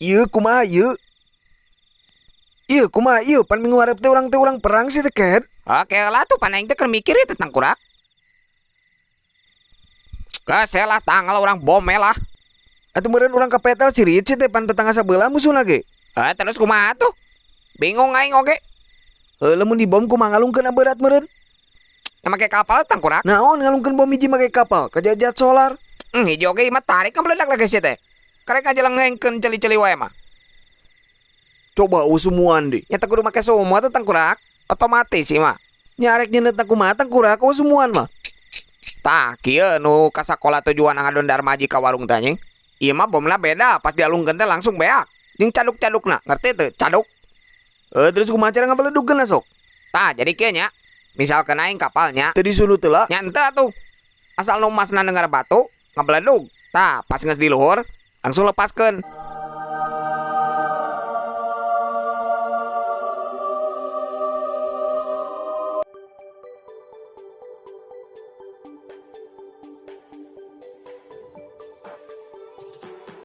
Ieu kumaha ieu? Ieu kumaha ieu, pan minggu hareup teh urang perang sih teh, Ket. Oke lah tuh, pan aing teh keur mikir ieu tentang kurak. Geus lah, tanggal urang bom lah. Atuh meureun urang kapetel sirit sih teh, pan tetangga sabelah musuhna ge. Eh, terus kumaha tuh? Bingung aing oge. Heuh, lamun dibom kumaha ngalungkeun berat meureun? Nya make kapal, tangkurak. Naon ngalungkeun bom hiji make kapal? Kajajat solar. Hiji oge mah tarik meledak lagi sih teh. Karek aja ngengkeun celi-celi wae mah. Coba sumuan deh. Nya teu kudu make sumur tuh, tangkurak. Otomatis sih mah. Nya arek nyeundeut kumaha, tangkurak, euweuh sumuan mah? Tah, kieu nu ka sakola tujuan ngadon Darmaji ka warung teh, anjing. Ieu mah bomna beda, pas dialungkeun teh langsung beak. Jeung caduk-cadukna, ngerti teu? Caduk. Eh, terus kumaha cara ngabeledugkeun sok? Tah, jadi kieu nya. Misalkan aing kapalnya, Teu disulut heula? Nya henteu atuh. Asal nu emasna dengar batu, ngabeledug. Tah, pas geus di luhur, langsung lepaskeun.